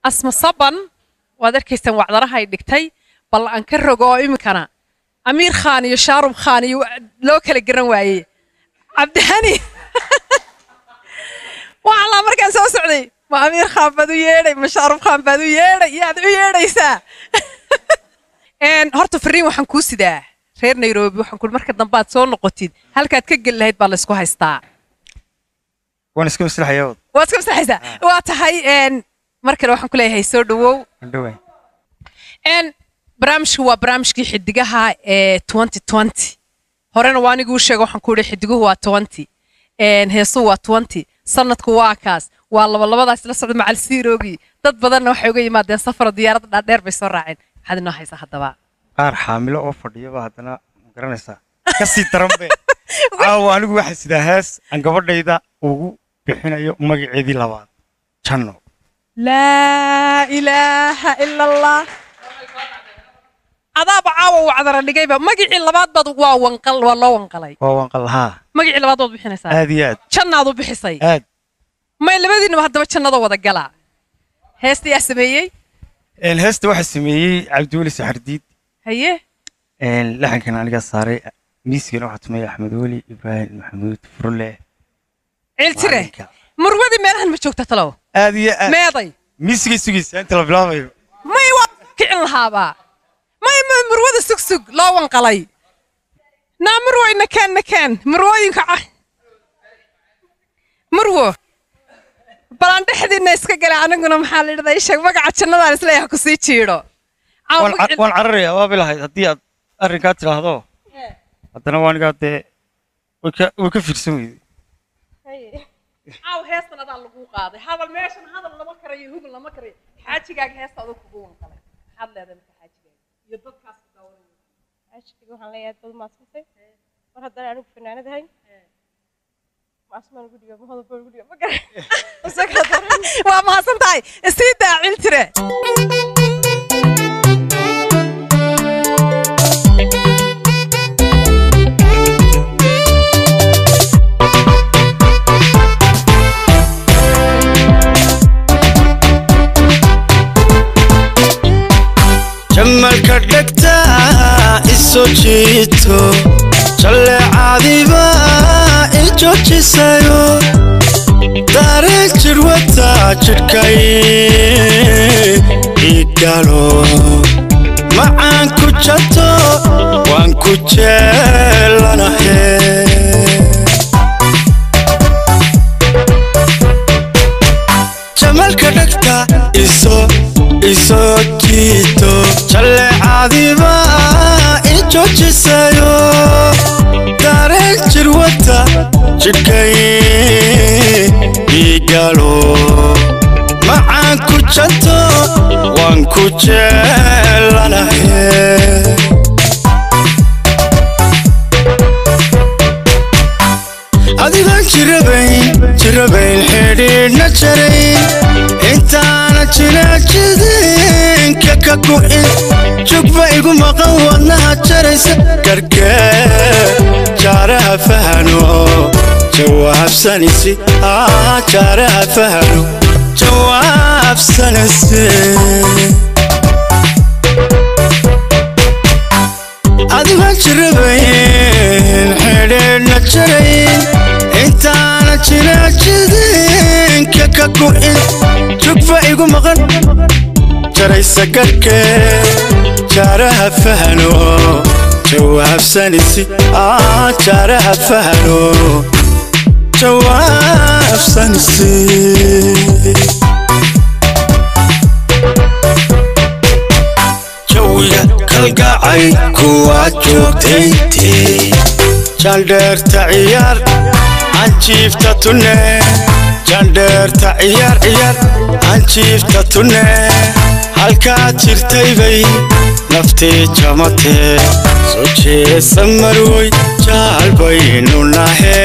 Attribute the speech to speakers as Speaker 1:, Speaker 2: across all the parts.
Speaker 1: Asma Saban waad arkaysaan wacdaraha ay dhigtay. Bal aan ka rogo oo iminkana Amiir Khan iyo Shaarub Khan iyo loo kala garan waayey Cabdihani. Waxaa markaan soo socday, ma Amiir Khan baad u yeedhay, ma Shaarub Khan baad u yeedhay, yaad u yeedhaysaa? Horta fariin waxaan kuu sidaa reer Nairobi. Waxaan ku marka dambe aad soo noqotid, halkaad ka geli lahayd baa laysku haystaa.
Speaker 2: Waan iska maslaxaya.
Speaker 1: Waad iska maslaxaysaa, waa tahay. Mar kale waxaan ku leeyahay soo dhawow.
Speaker 2: Dhaway.
Speaker 1: Barnaamijku waa barnaamijkii xidigaha ee 2020. Horena waa aniguu sheega, waxaan ku idhi xidiguhu waa 20, heesuhu waa 20, sanadku waa kaas, waa labalabadaas la socda macal siroogii. Dad badanna waxay uga yimaadeen safaro, diyaaradda dhaadheer bay soo raaceen. Maxaad inoo haysaa haddaba?
Speaker 2: Qaar xaamilo oo fadhiyaba haddana ma garanaysaa, ka sii daran be. Caawa anigu waxaa sidaa hees aan gabadhayda ugu bixinayo magaceedii labaad, Janno.
Speaker 1: Laa ilaaha ila Allah! Adaaba caawa wacdara dhigayba. Magicii labaad baad waa wanqal, waa loo wanqalay.
Speaker 2: Waa wanqal, haa.
Speaker 1: Magicii labaad baad bixinaysaa?
Speaker 2: Aad iyo aad.
Speaker 1: Jannaad u bixisay?
Speaker 2: Aad.
Speaker 1: May labadiinaba haddaba jannada wada galaa. Heesta yaa sameeyey?
Speaker 2: Heesta waxaa sameeyey Cabdiweli Saxardiid.
Speaker 1: Haye.
Speaker 2: Laxankan anigaa saaray, miiskana waxaa tumaya Axmed Weli Ibraahim Maxamuud Furle.
Speaker 1: Ciiltire, murwadii meelahan ma joogta talow?
Speaker 2: Aad iyo aad.
Speaker 1: Meeday?
Speaker 2: Miisigay sugaysaa inta la bilaabayo.
Speaker 1: May, waa kicin lahaabaa. May, murwada sug loo wanqalay. Naa murwoy, nakeen nakeen murwooyinka murwo balaan dhexdiinna iska gala. Aniguna maxaa la yidhahdaa, ii sheeg magaca jannadaan isleeyahay ku sii jiidho.
Speaker 2: Waan cararaya waa bilahayd haddii aad arrinkaa tidhaahdo. Haddana waa anigaa dee way ka fiirsan weyday.
Speaker 1: Caaw heestan adaa laguu qaaday. Hadal meeshan hadal lama karayo, hugun lama karayo. Xaajigaaga heesta adoo kugu wanqalay, maxaad leedahay marka xaajigaaga iyo dadkaas ku daawanaya?
Speaker 3: Xaajigayga waxaan leeyahay dad maadsantay. Mar haddana anigu fanaanad ahayn, ma asmaan ugu dhigo, ma hodobaan ugu dhigo, ma garan.
Speaker 1: Waa mahadsan tahay. Sii daa, Ciltire.
Speaker 4: Jamalka dhegta isoo jiito, jalleecadiba i joojisayo, dareen jidhwata jidhkay igalo, macaan ku jato, waan ku jeelanahe. Jamalka dhegta isoo jiito, jalleecadiba i joojisayo, dareen jirwata jidhkay igalo, macaan ku janto, waan ku jeelanahe. Adigoon jirabayn jirabayn, xidhiidhna jarayn, intaana jira jidinka ka ku'in, jugba igu maqan, wadnaha jaraysa garkee, jaaraha fahano jawaabsanisi, jaaraha fahano jawaabsanisi. Adigoon jirabayn, xidhiidhna jarayn, intaana jira jidinka ka ku'in, jugba igu maqan, jaraysa garkee, jaaraha fahano jawaabsanisi, jaaraha fahano jawaabsanisi. Jawiga kalgacay kuwaad joogtayntii, jandheerta ciyaar anjiifta tunne, jandheerta ciyaar ciyaar anjiifta tunne, halkaad jirtay bay naftii jamatee. Soo jeesa marwey, jaal baynu nahe.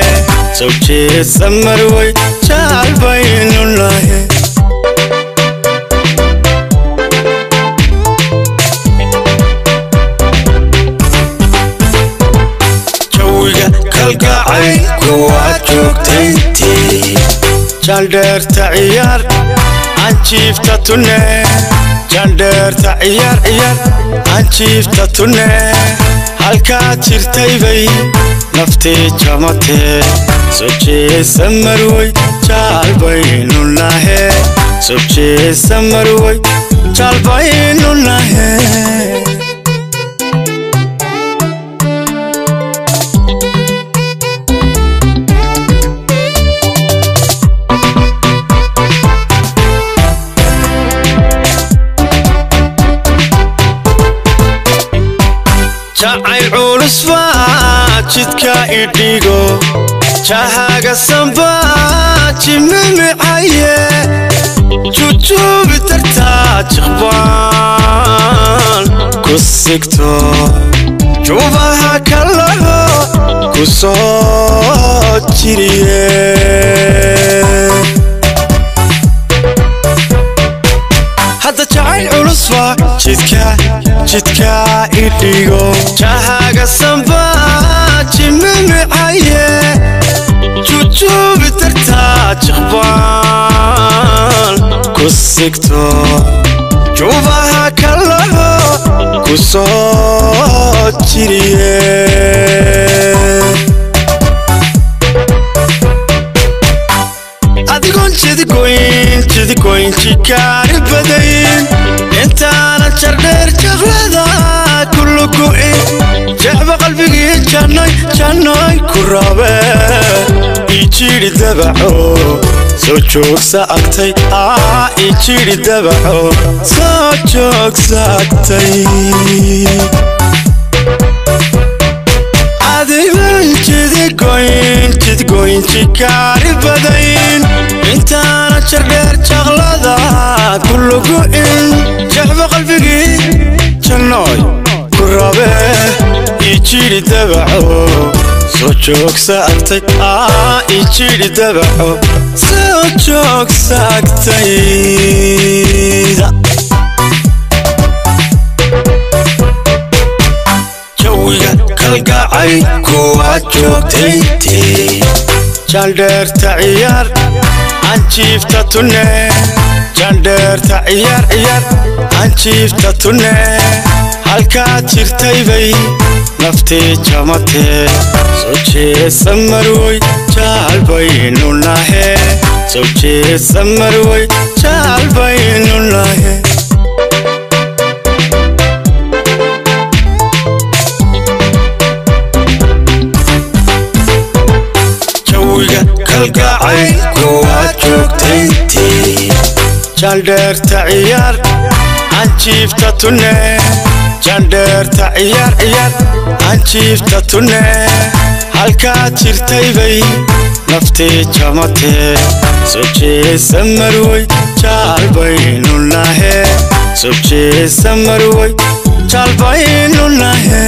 Speaker 4: Soo jeesa marwey, jaal baynu nahe. Jawiga kalgacay kuwaad joogtayntii, jandheerta ciyaar Anjiifta tunne jandheerta ciyaar ciyaar anjiifta tunne halkaad jirtay bay naftii jamatee soo jeesa marwey jaalbaynu nahe soo jeesa marwey jaalbaynu nahe. Jacayl culus baa jidka idhigo jahaga sambaa jimimicaye jujuubi dartaa jiqbaan ku sigto jubaha kalaho ku soo jiriye. Hadda jacayl culus baa jidka jidka idhigo jahaga sambaa jimimicaye jujuubi dartaa jiqbaan ku sigto jubaha kalaho ku soo jiriye. Adigoon jidigoyn jidigoyn jikaari badayn intaana jardheer jaqlada kulugu'in jecba qalbigii jannoy jannoy ku rabe ijidhi dabaco soo joogsa agtay aa ijidhi dabaco soo joogsa agtay. Adigoon jidigoyn jidigoyn jikaari badayn intaana jardheer jaqlada kulugu'in jecba qalbigii jannoy ku rabe ijidhi dabaco soo joogsa agtay aa ijidhi dabaco soo joogsa agtayda. Jawiga kalgacay kuwaad joogtaytee jandheerta ciyaar anjiifta tunne jandheerta ciyaar ciyaar anjiifta tunne halkaad jirtay bay naftii jamatee soo jeesa marwey jaalbaynu nahe soo jeesa marwey jaalbaynu nahe. Jawiga kalgacay kuwaad joogtaytee jandheerta ciyaar anjiifta tunne jandheerta ciyaar ciyaar anjiifta tunne halkaad jirtay bay naftii jamatee soo jeesa marwey jaalbaynu nahe soo jeesa marwey jaalbaynu nahe.